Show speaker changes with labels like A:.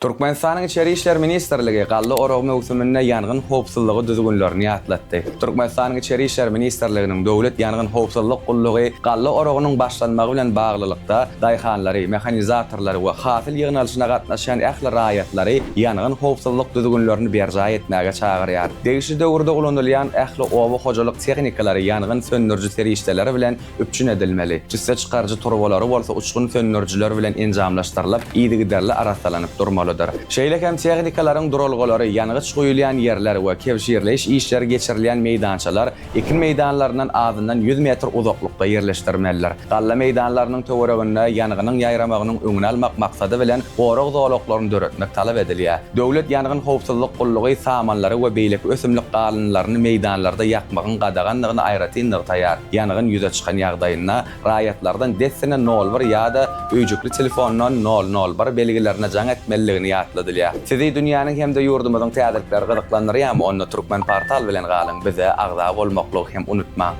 A: Türkmenistanyň Içeri işler ministrligi galla oragy möwsüminde ýangyn howpsuzlygy düzgünlerini ýatlatdy. Türkmenistanyň Içeri işler ministrliginiň Döwlet ýangyn howpsuzlyk gullugy galla oragynyň başlanmagy bilen baglylykda, daýhanlary, mehanizatorlary we hasyl ýygnalyşyna gatnaşýan ähli raýatlary ýangyn howpsuzlyk düzgünlerini berjaý etmäge çagyrýar. Degişli döwürde ulanylýan ähli oba hojalyk tehnikalary ýangyn söndüriji serişdeleri bilen üpjün edilmeli. Tüsse çykaryjy turbalary bolsa uçgun söndürijiler bilen enjamlaşdyrylyp, yzygiderli arassalanyp durmalydyr. Şeýle hem tehnikalaryň duralgalary, ýangyç guýulýan ýerler we kebşirleýiş işleri geçirilýän meýdançalar ekin meýdanlaryndan azyndan 100 metr uzaklykda ýerleşdirmelidir. Galla meýdanlarynyň töwereginde ýangynyň ýaýramagynyň öňüni almak maksady bilen gorag zolaklaryny döretmek talap edilýär. Döwlet ýangyn howpsuzlyk gullugy samanlary we beýleki ösümlik galyndylaryny meýdanlarda ýakmagyň gadagandygyny aýratyn nygtaýar. Ýangyn ýüze çykan ýagdaýynda, raýatlardan dessine nol bir ýa-da öýjükli telefondan nol nol bir belgilerine jaň etmelidigini ýatladylýar. Sizi dünýäniň hem-de ýurdumyzyň täzelikleri gyzyklandyrýarmy? Onda Turkmenportal bilen galyň, bize agza bolmaklygy hem unutmaň!